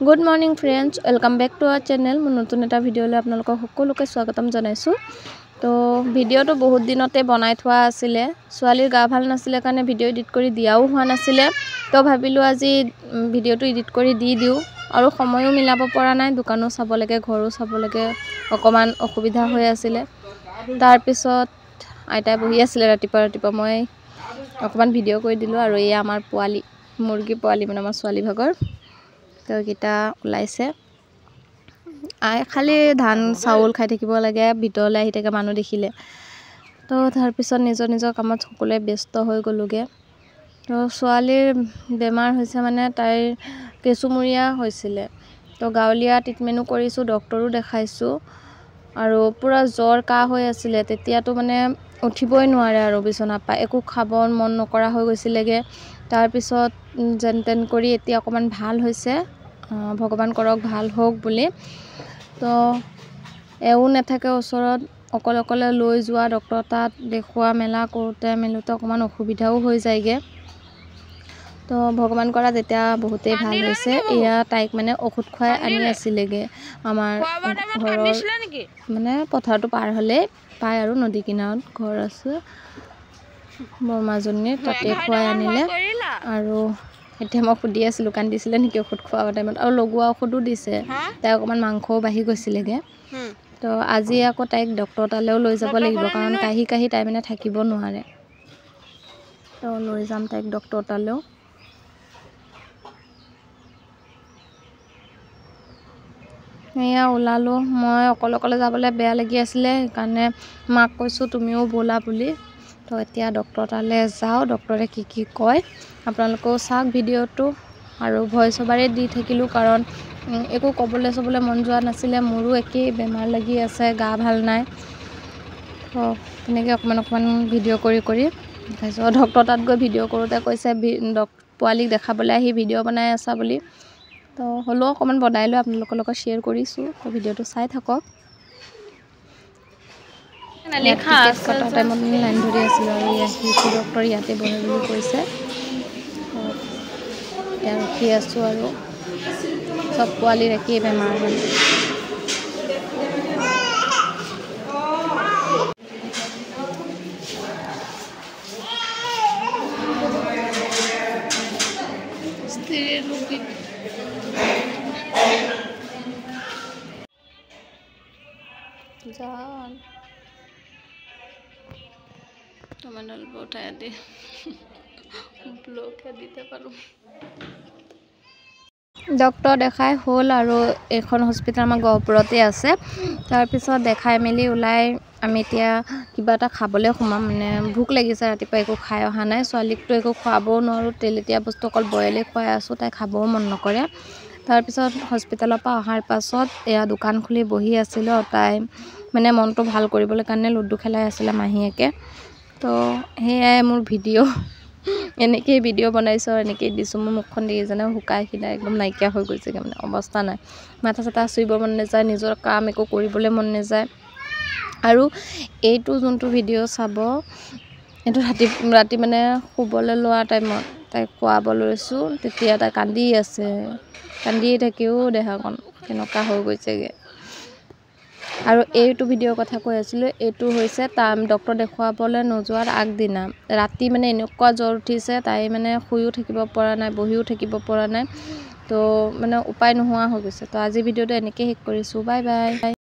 Good morning friends, welcome back to our channel. মোৰ নতুন এটা ভিডিঅ'লৈ আপোনালোকক সকলোকে স্বাগতম জনাইছোঁ। তো ভিডিঅ'টো বহুত দিনতে বনাই থোৱা আছিলে, ছোৱালীৰ গা ভাল নাছিলে কাৰণে ভিডিঅ' এডিট কৰি দিয়াও হোৱা নাছিলে। তো ভাবিলোঁ আজি ভিডিঅ'টো এডিট কৰি দি দিওঁ, আৰু সময়ো মিলাব পৰা নাই, দোকানো চাব লাগে, ঘৰো চাব লাগে, অকণমান অসুবিধা হৈ আছিলে। তাৰপিছত আইতাই বহি আছিলে ৰাতিপুৱা ৰাতিপুৱা, মই অকণমান ভিডিঅ' কৰি দিলোঁ। আৰু এয়া আমাৰ পোৱালি, মুৰ্গী পোৱালি, মানে আমাৰ ছোৱালী ভাগৰ, তো এইকেইটা ওলাইছে। খালি ধান চাউল খাই থাকিব লাগে, ভিতৰলৈ আহি থাকে মানুহ দেখিলে। তো তাৰপিছত নিজৰ নিজৰ কামত সকলোৱে ব্যস্ত হৈ গ'লোগৈ। তো ছোৱালীৰ বেমাৰ হৈছে, মানে তাইৰ কেঁচুমূৰীয়া হৈছিলে। তো গাঁৱলীয়া ট্ৰিটমেণ্টো কৰিছোঁ, ডক্টৰো দেখাইছোঁ, আৰু পূৰা জ্বৰ কাহ হৈ আছিলে। তেতিয়াতো মানে উঠিবই নোৱাৰে আৰু বিচনাৰ পৰা, একো খাব মন নকৰা হৈ গৈছিলেগৈ। তাৰপিছত যেন তেন কৰি এতিয়া অকণমান ভাল হৈছে, ভগৱান কৰক ভাল হওক বুলি। তো এও নাথাকে ওচৰত, অকলে অকলে লৈ যোৱা ডক্টৰ তাত দেখুওৱা মেলা কৰোঁতে মেলোঁতে অকণমান অসুবিধাও হৈ যায়গৈ। তো ভগৱান কৰা তেতিয়া বহুতেই ভাল হৈছে। এয়া তাইক মানে ঔষধ খুৱাই আনি আছিলেগৈ আমাৰ ঘৰৰ, মানে পথাৰটো পাৰ হ'লেই পায় আৰু নদী কিনাৰত ঘৰ আছে বৰমাজনীৰ, তাতে খুৱাই আনিলে। আৰু এতিয়া মই সুধি আছিলোঁ কান্দিছিলে নেকি ঔষধ খোৱা টাইমত, আৰু লগোৱা ঔষধো দিছে। তাই অকণমান মাংসও বাঢ়ি গৈছিলেগৈ। তো আজি আকৌ তাইক ডক্টৰ তালৈও লৈ যাব লাগিব, কাৰণ কাঢ়ি কাঢ়ি তাই মানে থাকিব নোৱাৰে। তো লৈ যাম তাইক ডক্টৰ তালৈও। এয়া ওলালোঁ, মই অকলে অকলে যাবলৈ বেয়া লাগি আছিলে, সেইকাৰণে মাক কৈছোঁ তুমিও ব'লা বুলি। তো এতিয়া ডক্টৰ তালৈ যাওঁ, ডক্টৰে কি কি কয় আপোনালোকেও চাওক ভিডিঅ'টো। আৰু ভইচ অভাৰে দি থাকিলোঁ, কাৰণ একো ক'বলৈ চবলৈ মন যোৱা নাছিলে। মোৰো একেই বেমাৰ লাগি আছে, গা ভাল নাই। তো তেনেকৈ অকণমান অকণমান ভিডিঅ' কৰি কৰি তাৰপিছত ডক্টৰ তাত গৈ ভিডিঅ' কৰোঁতে কৈছে পোৱালিক দেখাবলৈ আহি ভিডিঅ' বনাই আছা বুলি। তো হ'লেও অকণমান বনাই লৈ আপোনালোকৰ লগত শ্বেয়াৰ কৰিছোঁ, তো ভিডিঅ'টো চাই থাকক। টিকেট কটা টাইমত লাইন ধৰি আছিলোঁ, আৰু শিশু ডক্টৰ ইয়াতে বহে বুলি কৈছে। এতিয়া ৰখি আছোঁ, আৰু চব পোৱালিৰ একেই বেমাৰ মানে। যান তোমাৰ অল্প উঠাই দি ব্লকে দিতে পাৰোঁ। ডক্টৰ দেখাই হ'ল, আৰু এইখন হস্পিটেল আমাৰ গহপুৰতে আছে। তাৰপিছত দেখাই মেলি ওলাই আমি এতিয়া কিবা এটা খাবলৈ সোমাম, মানে ভোক লাগিছে, ৰাতিপুৱা একো খাই অহা নাই। ছোৱালীকতো একো খুৱাবও নোৱাৰোঁ, তেলেতীয়া বস্তু অকল বইলেই খুৱাই আছোঁ, তাই খাবও মন নকৰে। তাৰপিছত হস্পিটেলৰ পৰা অহাৰ পাছত এয়া দোকান খুলি বহি আছিলোঁ, আৰু তাই মানে মনটো ভাল কৰিবলৈ কাৰণে লুডু খেলাই আছিলে মাহীয়েকে। তো সেয়াই মোৰ ভিডিঅ', এনেকেই ভিডিঅ' বনাইছোঁ আৰু এনেকেই দিছোঁ। মোৰ মুখখন দেখিছেনে শুকাই সিদাই একদম নাইকিয়া হৈ গৈছেগৈ, মানে অৱস্থা নাই, মাথা চাথা চুইব মন নাযায়, নিজৰ কাম একো কৰিবলৈ মন নাযায়। আৰু এইটো যোনটো ভিডিঅ' চাব, এইটো ৰাতি ৰাতি মানে শুবলৈ লোৱা টাইমত তাইক খুৱাব লৈছোঁ, তেতিয়া তাই কান্দি আছে, কান্দিয়ে থাকিও দেহাকণ কেনেকুৱা হৈ গৈছেগৈ। আৰু এইটো ভিডিঅ'ৰ কথা কৈ আছিলোঁ, এইটো হৈছে তাৰ ডক্টৰ দেখুৱাবলৈ নোযোৱাৰ আগদিনা ৰাতি মানে এনেকুৱা জ্বৰ উঠিছে, তাই মানে শুইও থাকিব পৰা নাই, বহিও থাকিব পৰা নাই, তো মানে উপায় নোহোৱা হৈ গৈছে। তো আজি ভিডিঅ'টো এনেকৈয়ে শেষ কৰিছোঁ, বাই বাই।